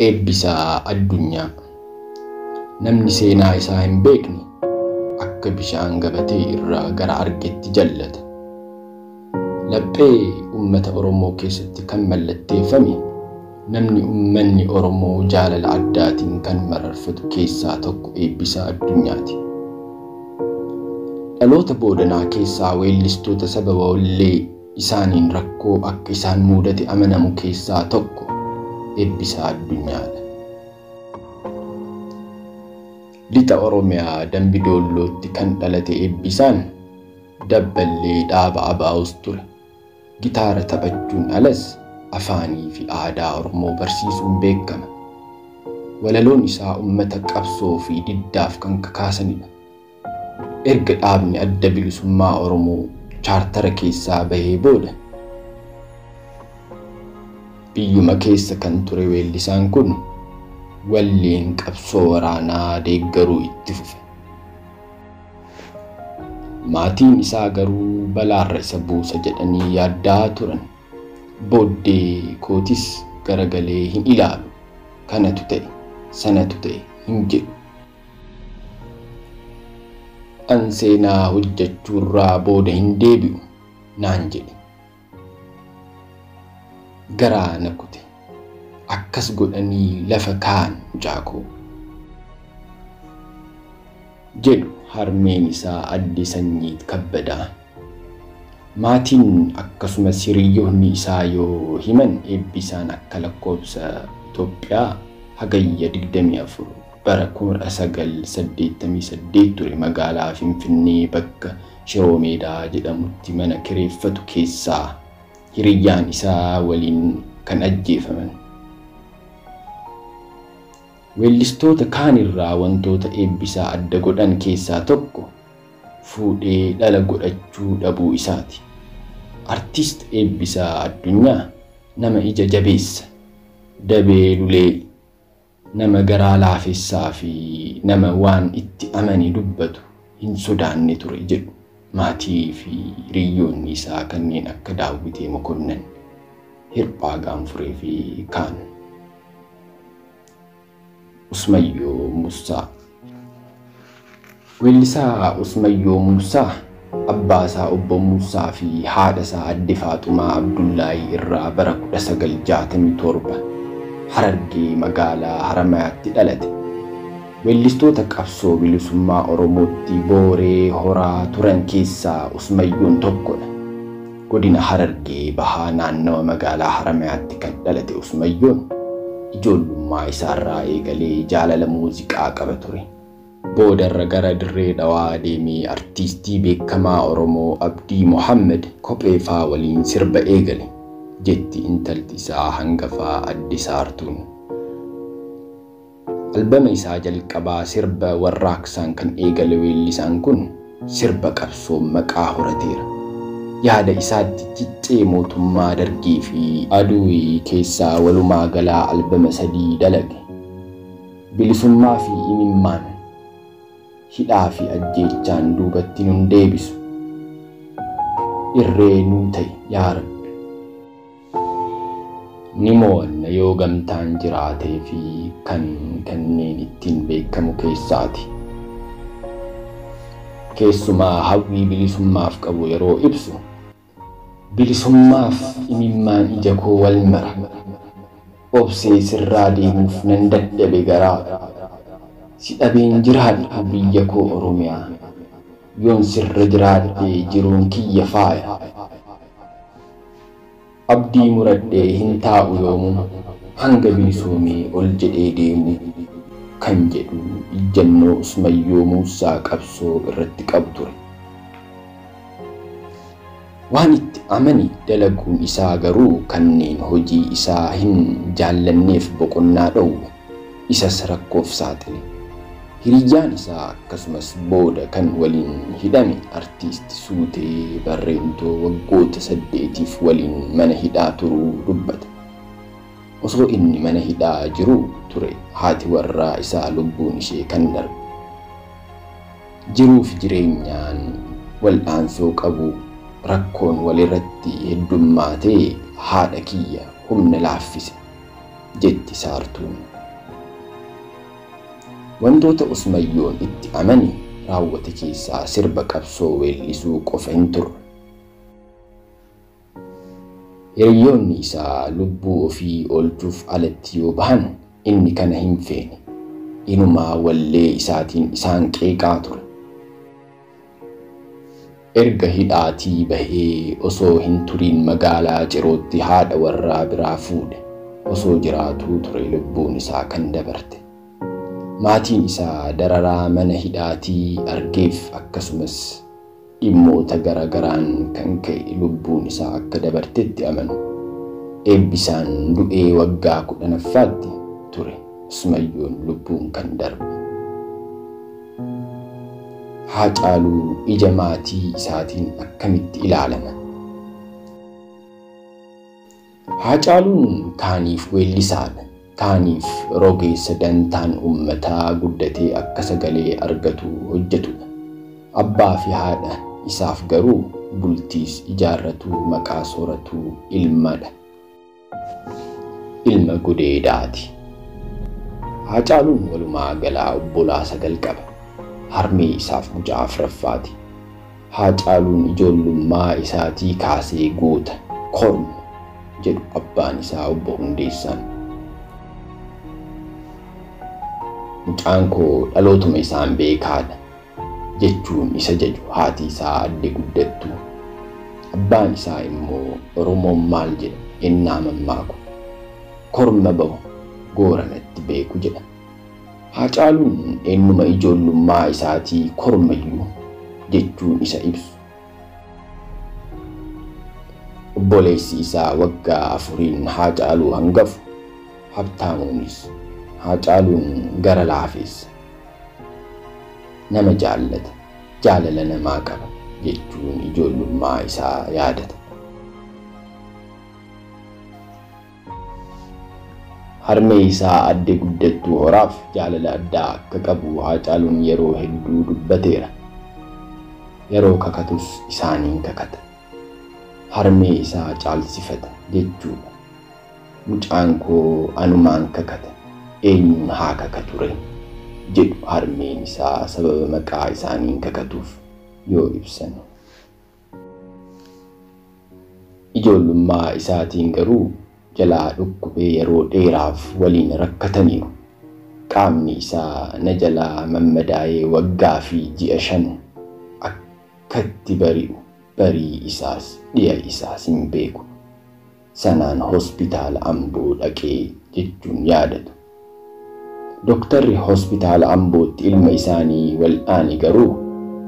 Eebbisaa Addunyaa. Namni seenaa isaa hin beekne akka bishaan gabatee irraa gara argetti jallata. Laphee uummata Oromoo keessatti kan mallatteeffame namni uummanni Oromoo jaalala addaatiin kan mararfatu keessaa tokko Eebbisaa Addunyaati. Dhaloota boodanaa keessaa weellistoota sababa wallee isaaniin rakkoo akka isaan mudate amanamu keessaa tokko Eebbisaa Addunyaadha. Lixa Oromiyaa Dambi Doollootti kan dhalate Eebbisaan dabballee dhaaba ABOs ture. Gitaara taphachuun alas afaanii fi aadaa Oromoo barsiisuun beekama. Walaloon isaa uummata qabsoo fi diddaaf kan kakaasanidha. Erga dhaabni adda bilisummaa Oromoo chaartara keessaa bahee booda biyyuma keessa kan ture weellisaan kun walleen qabsoo waraanaa deeggaruu itti fufe. Maatiin isaa garuu balaarra isa buusa jedhanii yaaddaa turan. Booddee kootis garagalee hin ilaalu. Kanatu ta'e, sanatu ta'e hin jedhu. An seenaa hojjechuurraa booda hin deebi'u naan jedhe. Garaa na kute. Akkas godhanii lafa kaa'an mucaa koo jedhu harmeen isaa Adde Sanyii Kabbadaa. Maatiin akkasumas hiriyoonni isaa yoo himan Eebbisaan akka lakkoofsa Itoophiyaa Hagayya 24 bara 1988 ture magaalaa Finfinnee bakka Shiroo Meedaa jedhamutti mana kireeffatu keessaa hiriyyaan isaa waliin kan ajjeefaman. Weellistoota kaanirraa wantoota Eebbisaa adda godhan keessaa tokko fuudhee dhala godhachuu dhabuu isaati. Artiist Eebbisaa Addunyaa nama ija jabeessa, dabee lulee, nama garaa laafessaa fi nama waan itti amane dubbatu hin sodaanne ture jedhu maatii fi hiriyoonni isaa kanneen akka Daawwitee Mokonnan, Hirphaa Gaanfuree fi kaan. Usmayyoo Muusaa. Weellisaa Usmayyoo Muusaa abbaa isaa Obbo Muusaa fi haadha isaa Adde Faaxumaa Abdullaahii irraa bara 1967 Harargee magaalaa Haramayaatti dhalate. Weellistoota qabsoo bilisummaa Oromootti booree horaa turan keessaa Usmayyoon tokkodha. Godina Harargee bahaa naannawa magaalaa Haramayaatti kan dhalate Usmayyoon ijoollummaa isaarraa eegalee jaalala muuziqaa qaba ture. Boodarra gara dirree dhawaa deemee artiistii beekamaa Oromoo Abdii Mohammed kopheefaa waliin sirba eegale jetti intalti isaa hangafaa Adde Saartuun. Albama isaa jalqabaa sirba warraaqsaan kan eegale weellisaan kun sirba qabsoo maqaa horateera. Yaada isaatti ciccee mootummaa Dargii fi Aduwii keessaa walumaa galaa albama 3 dalage. Bilisummaa fi imimmaan, hidhaa fi ajjeechaan duubatti nun deebisu. Irree nuu ta'e yaa Rabbi. Ni mo'anna yoo gamtaan jiraatee fi kan kanneen ittiin beekamu keessaati. Keessumaa hawwii bilisummaaf qabu yeroo ibsu, bilisummaaf imimmaan ija koo wal mara. Obsee sirraa deemuuf nan dadhabe garaa. Si dhabeen jiraadhu biyya koo Oromiyaa. Yoon sirra jiraadhee jiruun kiyya faaya. Abdii muradhee hin taa'u yoomuu hanga bilisoomee ol jedhee deemu kan jedhu ijjannoo Usmayyoo Muusaa qabsoo irratti qabu ture. Waan itti amane dalaguun isaa garuu kanneen hojii isaa hin jaallanneef boqonnaa dhowwe, isas rakkoof saaxile. Hiriyyaan isaa akkasumas booda kan waliin hidhame artiist Suutee Barreentoo waggoota 8 waliin mana hidhaa turuu dubbata. Osoo inni mana hidhaa jiru ture haati warraa isaa lubbuun ishee kan darbe. Jiruuf jireenyaan wal'aansoo qabu rakkoon walirratti heddummaatee haadha kiyya humna laaffise. jetti Saartuun. Wantoota Usmayyoon itti amane raawwate keessaa sirba qabsoo weellisuu qofa hin turre. Hiriyoonni isaa lubbuu ofii oolchuuf alatti yoo bahan inni kana hin feene. Inumaa wallee isaatiin isaan qeeqaa ture. Erga hidhaatii bahee osoo hin turiin magaalaa Cirootti haadha warraa biraa fuudhe. Osoo jiraatuu ture lubbuun isaa kan dabarte. Maatiin isaa dararaa mana hidhaatii argeef akkasumas dhimmoota garagaraan kan ka'e lubbuun isaa akka dabartetti amanu. Eebbisaan du'ee waggaa 10ffaatti ture Usmayyoon lubbuun kan darbe. Haacaaluu ija maatii isaatiin akkamitti ilaalama? Haacaaluun kaaniif weellisaadha. Kaaniif rogeessa dantaan uummataa guddatee akka sagalee argatu hojjetudha. Abbaa fi haadha isaaf garuu bultiis ijaarratu maqaa sooratu ilmadha. Ilma gudeedaati. Haacaaluun walumaa galaa obbolaa 9 qaba. Harmee isaaf mucaa 4ffaati. Haacaaluun ijoollummaa isaatii kaasee goota korma jedhu abbaan isaa obbo Hundeessaan. Mucaan koo dhalootuma isaan beekaadha jechuun isa jaju haati isaa adde guddattu. Abbaan isaa immoo Oromoon maal jedha ennaa mammaaku korma bahu gooranatti beeku jedha. Haacaaluun ennuma ijoollummaa isaatii kormayyuu jechuun isa ibsu. Obboleessi isaa waggaa 4 Haacaaluu hangafu Habtaamuunis Haacaaluun gara laafeessa. Nama jaallata, jaalala namaa qaba jechuun ijoollummaa isaa yaadata. Harmee isaa adde guddattuu horaaf jaalala addaa akka qabu Haacaaluun yeroo hedduu dubbateera. Yeroo kakatus isaaniin kakata. Harmee isaa caalsifata jechuudha. Mucaan koo anumaan kakata, eenyuun haa kakature jedhu harmeen isaa sababa maqaa isaaniin kakatuuf yoo ibsan. Ijoollummaa isaatiin garuu jalaa dhukkubee yeroo dheeraaf waliin rakkataniiru. Qaamni isaa na jalaa mammadaa'ee waggaa fi ji'a 5 akkatti bari'u barii isaas dhiya isaas hin beeku. Sanaan hospitaala Amboo dhaqee jechuun yaadatu. Doktarri hospitaala Ambootti ilma isaanii wal'aane garuu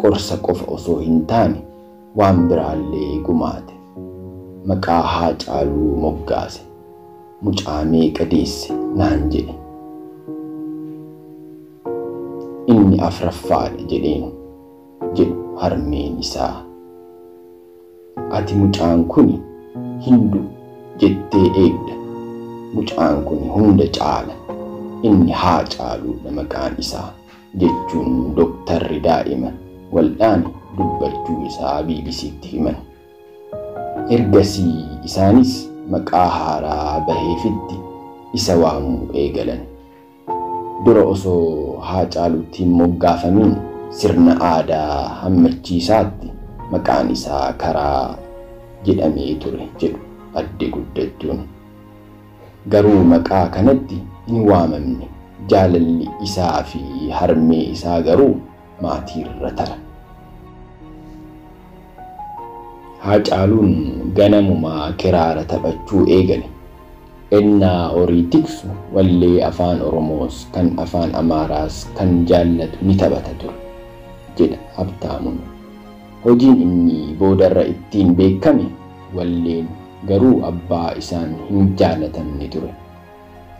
qorsa qofa osoo hin taane waan biraallee gumaate. Maqaa Haacaaluu moggaase. Mucaa meeqa deesse naan jedhe. Inni 4ffaadha jedheen jedhu harmeen isaa. Ati mucaan kuni hindu jettee eegda. Mucaan kuni hunda caala. Inni Haacaaluudha maqaan isaa jechuun doktarri daa'ima wal'aane dubbachuu isaa BBCtti himan. Ergasii isaanis maqaa haaraa baheefitti isa waamuu eegalan. Dura osoo Haacaaluutti hin moggaafamin sirna aadaa hammachiisaatti maqaan isaa karaa jedhamee ture jedhu adde guddattuun. Garuu maqaa kanatti hin waamamne. Jaalalli isaa fi harmee isaa garuu maatiirra tara. Haacaaluun ganamumaa kiraara taphachuu eegale. Ennaa horii tiksu wallee afaan Oromoos kan afaan Amaaraas kan jaallatu ni taphata ture jedha Habtaamuun. Hojiin inni boodarra ittiin beekame walleen garuu abbaa isaan hin jaalatamne ture.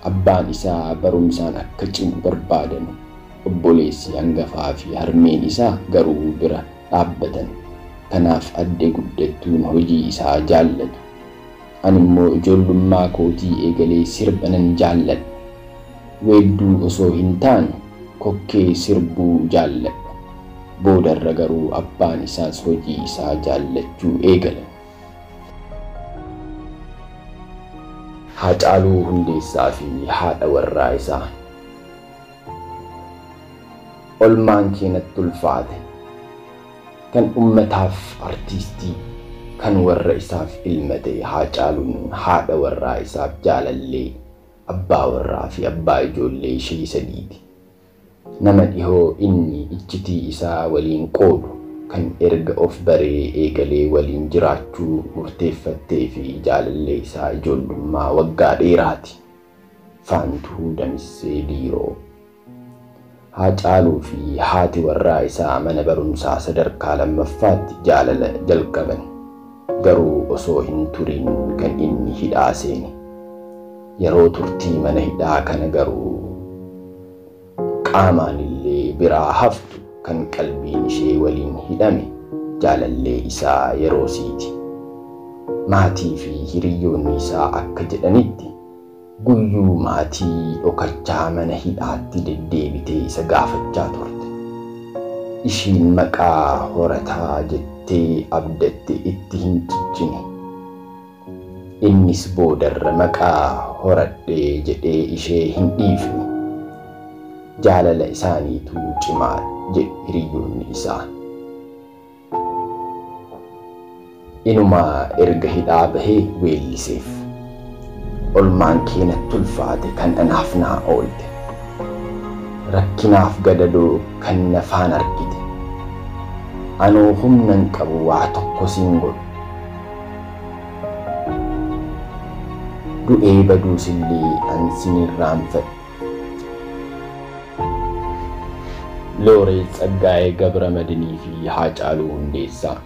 Abbaan isaa barumsaan akka cimu barbaadan, obboleessi hangafaa fi harmeen isaa garuu bira dhaabbatan. Kanaaf adde guddattuun hojii isaa jaallatu. Ani immoo ijoollummaa kootii eegalee sirba nan jaalladha. Weedduu osoo hin taane kokkee sirbuu jaalladha. Boodarra garuu abbaan isaas hojii isaa jaallachuu eegalan. Haacaaluu Hundeessaa fi haadha warraa isaa. Olmaan kee natti ulfaate. Kan ummataaf artiistii, kan warra isaaf ilma ta'e Haacaaluun haadha warraa isaaf jaalallee, abbaa warraa fi abbaa ijoollee ishee sadiiti. Nama dhihoo inni iccitii isaa waliin qoodu kan erga of baree eegalee waliin jiraachuu murteeffattee fi jaalallee isaa ijoollummaa waggaa dheeraati. Faantuu Damissee Diiroo. Haacaaluu fi haati warraa isaa mana barumsaa sadarkaa lammaffaatti jaalala jalqaban. Garuu osoo hin turin kan inni hidhaa seene. Yeroo turtii mana hidhaa kana garuu qaamaan illee biraa haftu kan qalbiin ishee waliin hidhame jaalallee isaa yeroosiiti. Maatii fi hiriyoonni isaa akka jedhanitti guyyuu maatii dhokachaa mana hidhaatti deddeebitee isa gaafachaa turte. Ishiin maqaa horataa jettee abdatte itti hin ciccine. Innis boodarra maqaa horadhee jedhee ishee hin dhiifne. Jaalala isaaniitu cimaa jedhu hiriyoonni isaa. Inumaa erga hidhaa bahee weelliseef. Olmaan kee natti ulfaate kan anaaf naa oolte. Rakkinaaf gadadoo kan nafaan argite. Anoo humna hin qabu waa tokko siin godhu. Du'ee baduus illee an sin irraanfadhu. Looreet Tsaggaayee Gabramadinii fi Haacaaluu Hundeessaa.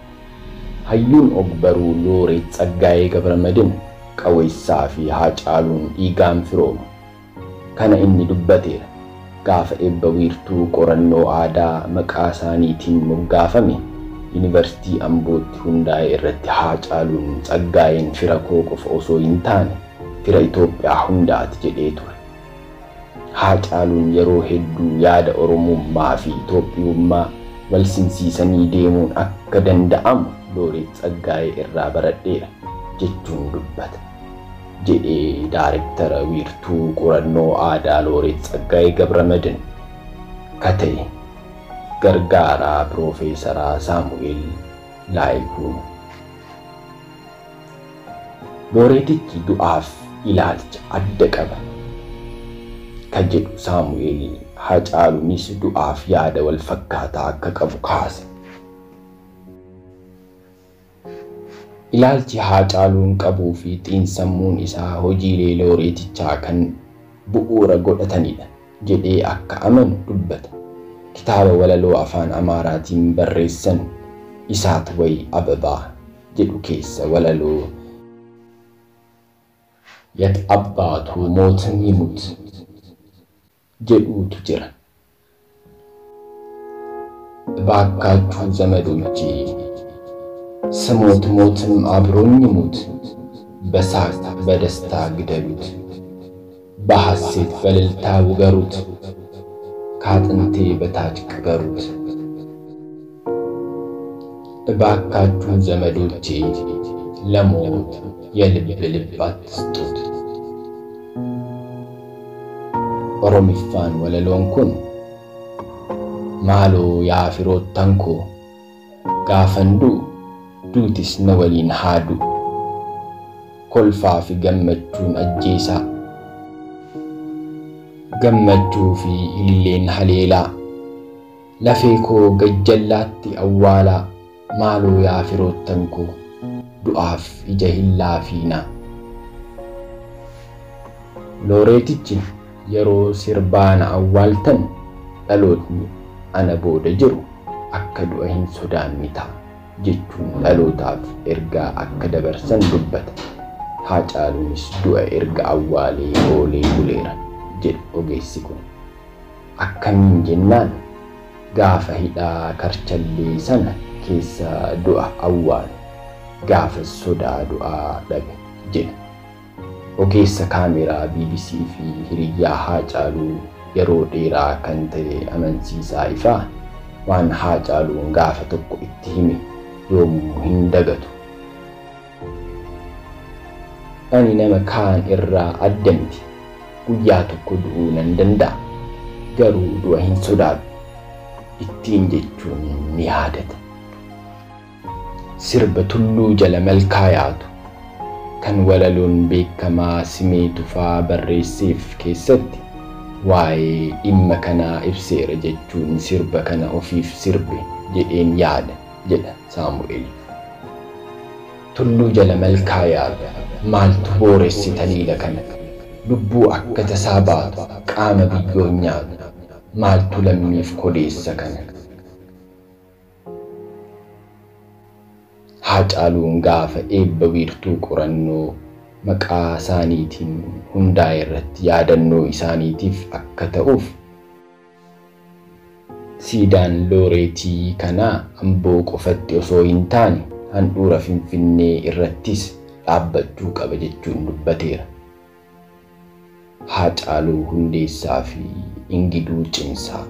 Hayyuun ogbaruu Looreet Tsaggaayee Gabramadin Qaweessaa fi Haacaaluun dhiigaan firoomu. Kana inni dubbateera. Gaafa eebba wiirtuu qorannoo aadaa maqaa isaaniitiin moggaafame Yuunivarsiitii Ambootti hundaa'e irratti Haacaaluun Tsaggaayeen fira koo qofa osoo hin taane fira Itoophiyaa hundaati jedhee ture. Haacaaluun yeroo hedduu yaada Oromummaa fi Itoophiyummaa wal simsiisanii deemuun akka danda'amu Looreet Tsaggaayee irraa baradheera jechuun dubbata. Jedhee daarektara wiirtuu qorannoo aadaa Looreet Tsaggaayee Gabramadin ka ta'e gargaaraa Piroofeesaraa Saamu'eel Laayikuun. Looreetichi du'aaf ilaalcha adda qaba ka jedhu Saamu'eel Haacaaluunis du'aaf yaada wal fakkaataa akka qabu kaasa. Ilaalchi Haacaaluun qabuu fi xiinsammuun isaa hojiilee looreetichaa kan bu'uura godhatanidha jedhee akka amanu dubbata. Kitaaba walaloo afaan Amaaraatiin barreessan Isaat Wayi Ababaa jedhu keessa walaloo Yat abbaatu mootin yimut jedhuutu jira. እባካችሁ ዘመዶቼ ስሞት ሞትም አብሮኝ ይሙት፣ በሳቅ በደስታ ግደሉት፣ በሐሴት በእልልታ ውገሩት፣ ከአጥንቴ በታች ቅበሩት። እባካችሁ ዘመዶቼ ለሞት የልብ ልብ አትስጡት። Oromiffaan walaloon kun maaloo yaa firoottan koo gaafan du'u duutis na waliin haa du'u, kolfaa fi gammachuun ajjeesaa, gammachuu fi ililleen haleelaa, lafee koo gajjallaatti awwaalaa, maaloo yaa firoottan koo du'aaf ija hin laafiinaa. Looreetichi yeroo sirbaana awwaaltan dhalootni ana booda jiru akka du'a hin sodaanne ta'a jechuun dhalootaaf ergaa akka dabarsan dubbata. Haacaaluunis du'a erga awwaalee oolee buleera jedhu ogeessi kun. Akkamiin jennaan gaafa hidhaa karchallee sana keessa du'a awwaale gaafa sodaa du'aa dhabe jedha. Ogeessa kaameraa BBC fi hiriyyaa Haacaaluu yeroo dheeraa kan ta'e amansiisaa ifaa waan Haacaaluun gaafa tokko itti hime yoomuu hin dagatu. Ani nama kaan irraa adda miti. Guyyaa tokko du'uu nan danda'a. Garuu du'a hin sodaadhu. Ittiin jechuun ni yaadata. Sirba Tulluu Jala Malkaa Yaatu kan walaloon beekamaa Simee Tufaa barreesseef keessatti waa'ee dhimma kanaa ibseera jechuun sirba kana ofiif sirbe jedheen yaada jedha Saamu'eel. Tulluu jala malkaa yaatu maaltu booresse taliila kana, lubbuu akka tasaa baatu qaama biyyoon nyaatu maaltu lammiif kodeessa kana. Haacaaluun gaafa eebba wiirtuu qorannoo maqaa isaaniitiin hundaa'e irratti yaadannoo isaaniitiif akka ta'uuf siidaan looreetii kanaa Amboo qofatti osoo hin taane handhuura Finfinnee irrattis dhaabbachuu qaba jechuun dubbateera. Haacaaluu Hundeessaa fi Ingiduu Cimsaa.